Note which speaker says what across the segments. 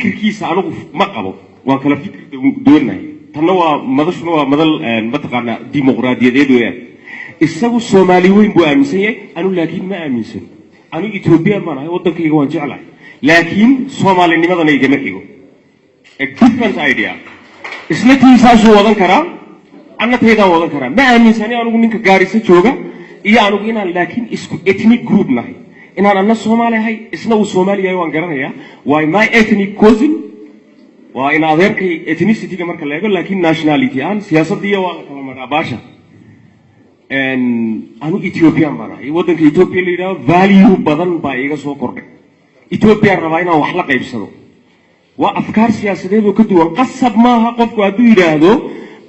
Speaker 1: Fikirkiisa anigu ma qabo, waan kala fikir duwanahay. Tanna waa madashuna, waa madal mataqaanaa dimuqraadiyadeed weeyaan. Isagu Soomaali weyn buu aaminsan yahay, anu laakiin ma aaminsan. Anu Ethoobiyan baan ahay, waddankayga waan jeclahay, laakiin Soomaalinimadana igama xigo. A different idea. Isna tiisaasuu wadan karaa, anna taydaan wadan karaa. Ma aaminsani anigu ninka Gaarisa jooga iyo anigu inaan laakiin isku ethnic group nahay, inaan anna Soomaali ahay, isna uu Soomaali yahay waan garanayaa. Waay my ethnic cousin, waa in adeerkay ethnicity-ga marka la eego, laakiin nationality ahaan siyaasaddiiya waa la kala maraa baasha. Anu Ethiopian baan ahay. Waddanka Ethiopia la yidhahdo value badan baa iga soo kordhay. Ethiopian rabaa inaan wax la qaybsado. Waa afkaar siyaasadeed oo ka duwan. Qasab maaha qofku hadduu yidhaahdo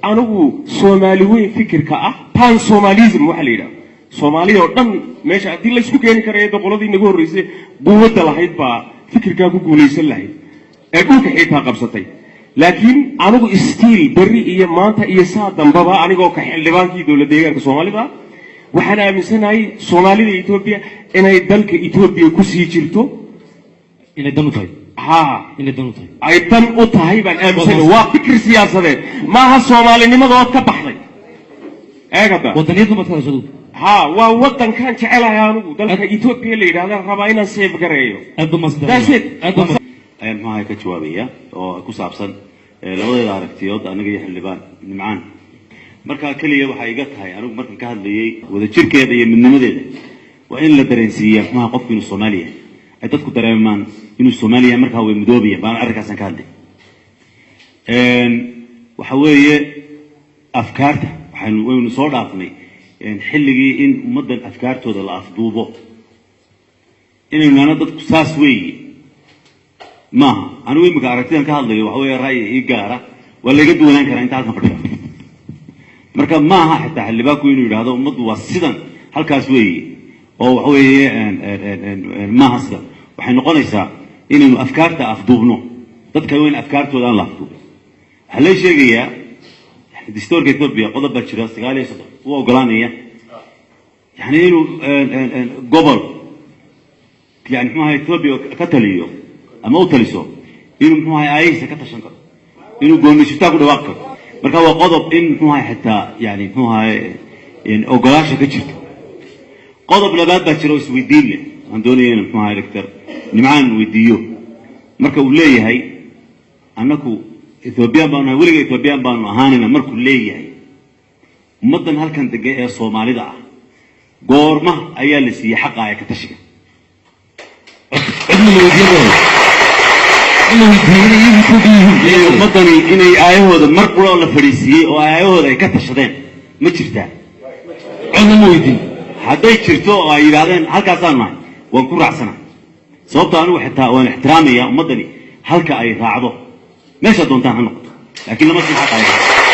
Speaker 1: anigu Soomaali weyn, fikirka ah pan Somalism waxa la yidhahdo, Soomaaliya oo dhan meesha haddii laysku keeni karayo, de qoladii naga horreysay quwadda lahayd baa fikirkaa ku guulaysan lahayd ee dhulka xitaa qabsatay. Laakiin anigu still berri iyo maanta iyo saa dambaba, anigoo ka xildhibaankii dowlad deegaanka Soomaalida, waxaan aaminsanahay Soomaalida Etoobiya inay dalka Etoobiya kusii jirto.
Speaker 2: Inay dan u tahay.
Speaker 1: Ha.
Speaker 2: Inay dan u tahay.
Speaker 1: Ay dan u tahay baan aaminsanahay. Waa fikir siyaasadeed, maaha Soomaalinimadood ka baxday. Eeg hadda.
Speaker 2: Wadaniyadna maad ka hadasho.
Speaker 1: Ha, waa waddankan jecelahay anigu, dalka Etoobiya la yidhahda rabaa inaan save gareeyo.
Speaker 2: Aad ba mahadsantahay.
Speaker 1: That's it.
Speaker 2: Aad ba mahadsan.
Speaker 3: Ayaan muxuu ahay ka jawaabaya oo ku saabsan labadeeda aragtiyood, aniga iyo xildhibaan Nimcaan. Markaa keliya waxay iga tahay, anigu markan ka hadlayay wadajirkeeda iyo midnimadeeda, waa in la dareensiiya muxuaha qofku inuu Soomaali yahay, ay dadku dareemaan inuu Soomaali yahay, markaa way midoobayaan baan arrinkaasaan ka hadlay. Waxa weeye afkaarta waxaynu waynu soo dhaafnay xilligii in ummaddan afkaartooda la afduubo, inaynu nahno dadku saas weeye maaha. Anigu imika aragtidan ka hadlayo waxa weeye ra'yi ii gaara, waa layga duwanaan karaa inta halkan fadhiya. Marka maaha xitaa xildhibaanku inuu yidhaahdo ummaddu waa sidan, halkaas weeye, oo waxa weeye maaha sidan. Waxay noqonaysaa inaynu afkaarta afduubno dadka, waa in afkaartooda aan la afduubin. Waxaa lee sheegayaa dastuurka Ethiopia qodob baa jira 39 u ogolaanaya yani inuu gobol yani muxuu ahay Ethiopia ka taliyo ama u taliso, inuu muxuu ahay aayihiisa ka tashan karo, inuu goonisutaa ku dhawaaqi karo. Marka waa qodob in muxuu ahay xitaa yani muxuu ahay ogolaasha ka jirto. Qodob labaad baa jira oo isweydiin leh, aan doonaya in muxuu ahay Doctor Nimcaan weydiiyo. Marka uu leeyahay annaku Ethoobiyan baanu nahay, weliga Ethoobiyan baanu ahaanayna, markuu leeyahay ummaddan halkan degan ee Soomaalida ah, goorma ayaa la siiyey xaqa ee ka tashiga?
Speaker 2: Cidna la weydiiyo maayo. In la weydiiyo inay iyagu Etoobiya yihiin.
Speaker 3: Inay ummaddani inay aayahooda mar qura oo la fadhiisiiyey oo aayahooda ay ka tashadeen ma jirtaa?
Speaker 2: Cidna ma weydiin.
Speaker 3: Hadday jirto oo ay yidhaahdeen halkaasaan nahay, waan ku raacsanahay, sababto anigu xitaa waan ixtiraamaya ummaddani halka ay raacdo, meesha doontaan ha noqoto, laakiin lama siin xaqa ay raacdo.